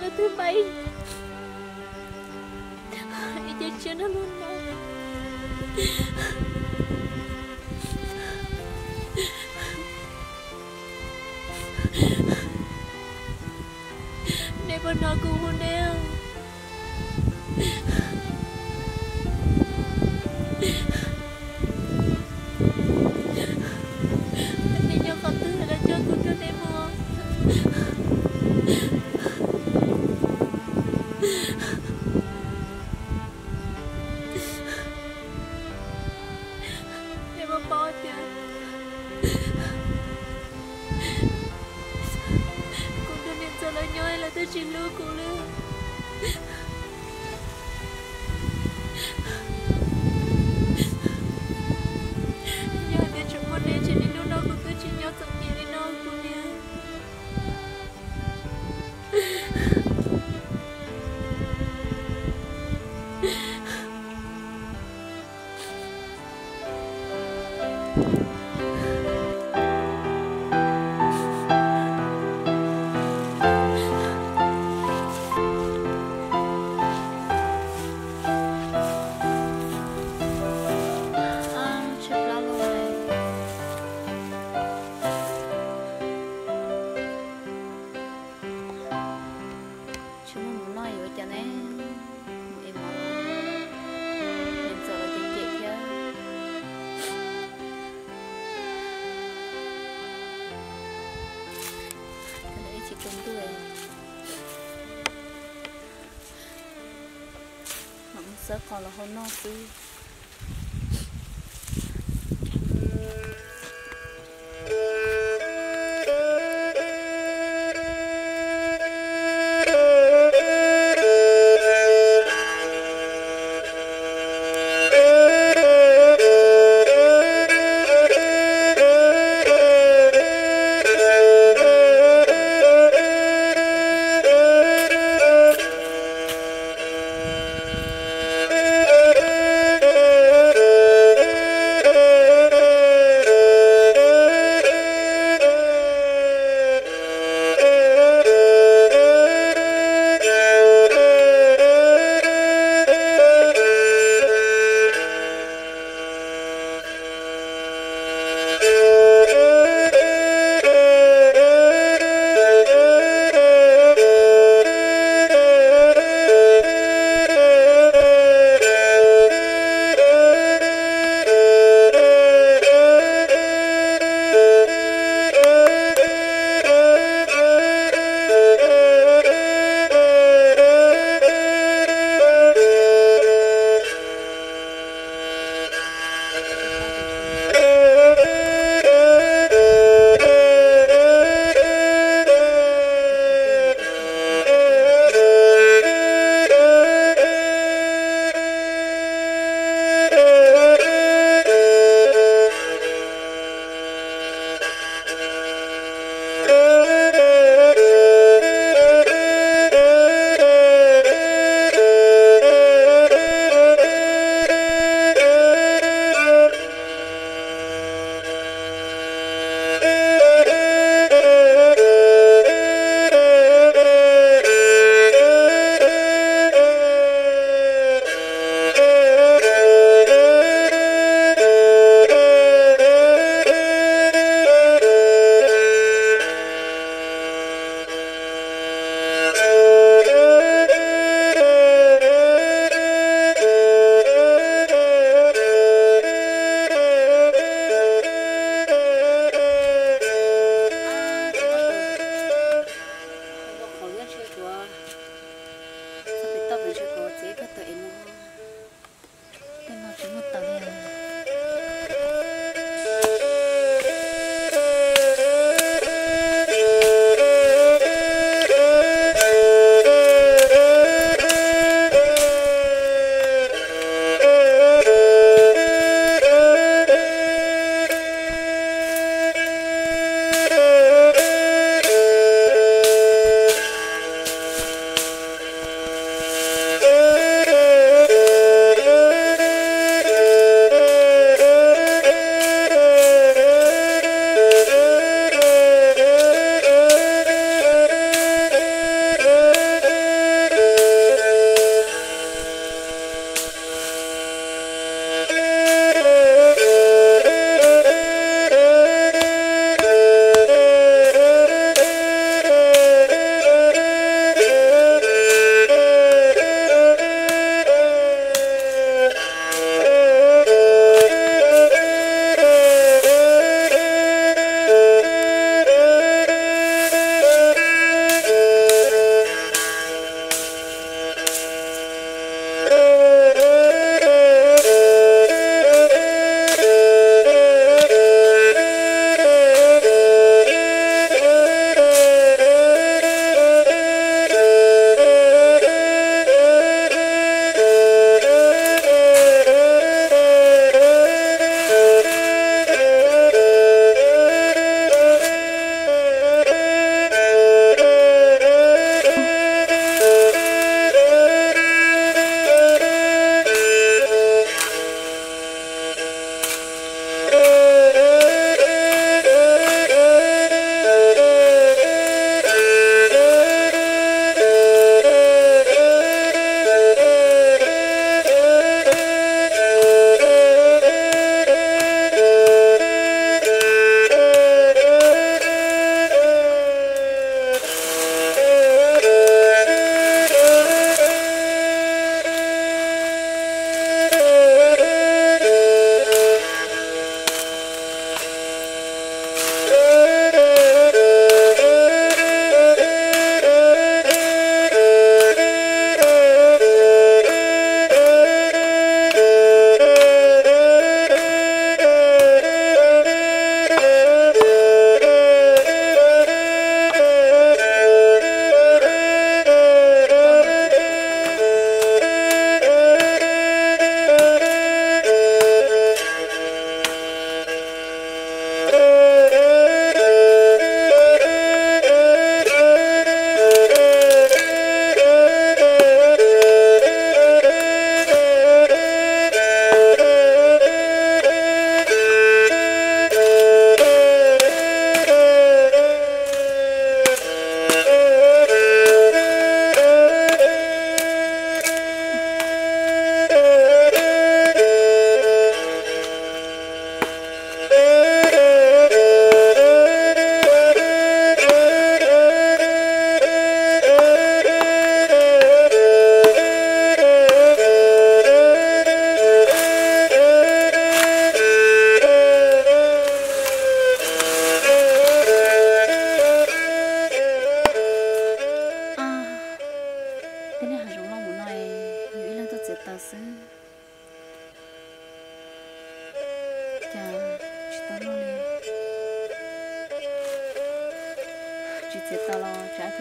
Twb pab ib, ib ce siab nrog luag no. Nej puas hnov kuv hu nej? Nej nyob qhov twg los coj kuv nrog nej mus. Nej puas paub tias kuv nrog niam ntxawm lawv nyob lawv twb tsis hlub kuv li. Yog tias tseem muaj nej ces niaj hnub no kuv twb tsis nyob txom nyem li no kuv niam. Tsis muaj mus noj yuav cas ne, mus es mov los niam ntxawm los cem cem thiab. Ib chim tsaus ntuj mam mus xawb qos los hau noj xwb.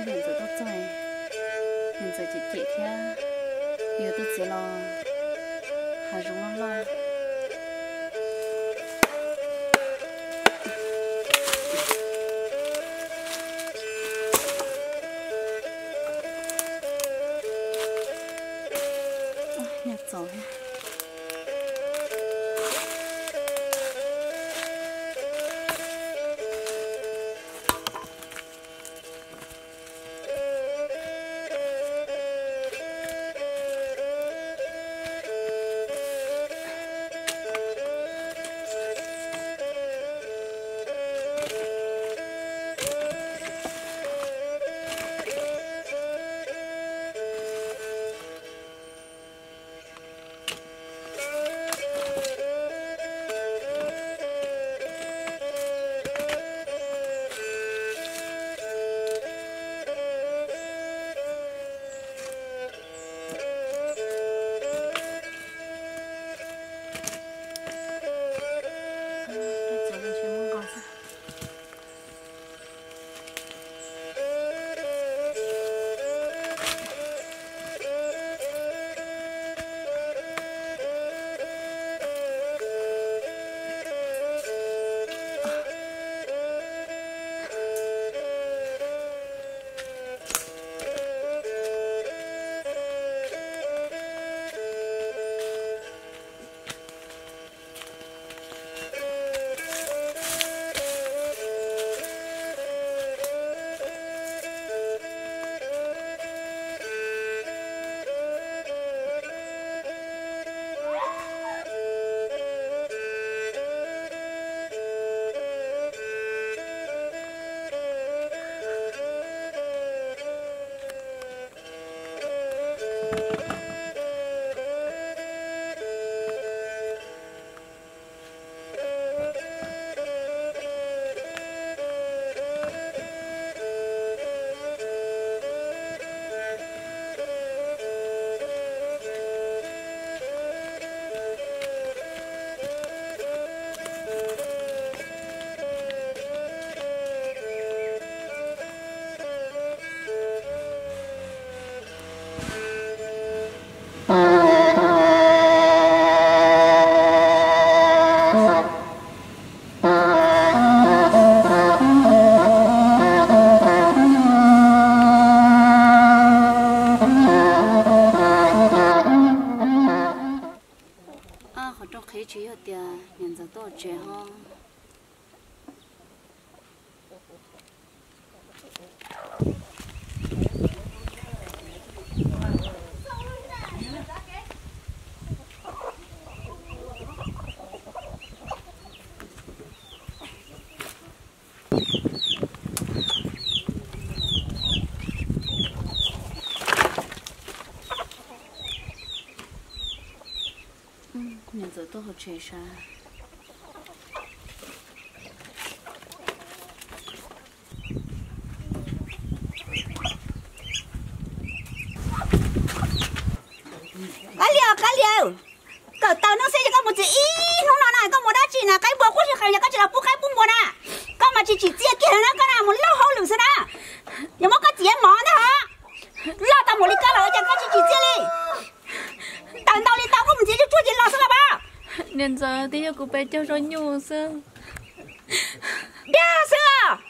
Niam ntxawm tuaj txog, niam ntxawm cem cem thiab, yus tuaj txiav los hav zoov loj loj. Nyuam txom thiab. Qhov rooj qhib tsis yog tias niam ntxawm tuaj tsev ho. Niam ntxawm tuaj hauv tsev sav. Kab Lias, Kab Lias, kawm taws no xwb ces koj mus txiv ib hnub no na, koj mus dab tsi na? Qaib npua qub si qees ces koj tsis los pub qaib pub npua na. Koj mas tsis tsim txiaj kiag na, koj na mus laug hauj lwm xwb na. Yuav muab koj txiav mov ntag ho. Loj tau mus li koj los ua cas koj tsis tsim txiaj li? Taws ntau li tau koj mus txiav tsuag tsuag ces los xwb los mas. Niam ntxawm, twb yog kuv pes caug zoj nyuj xwb. Dag xwb os.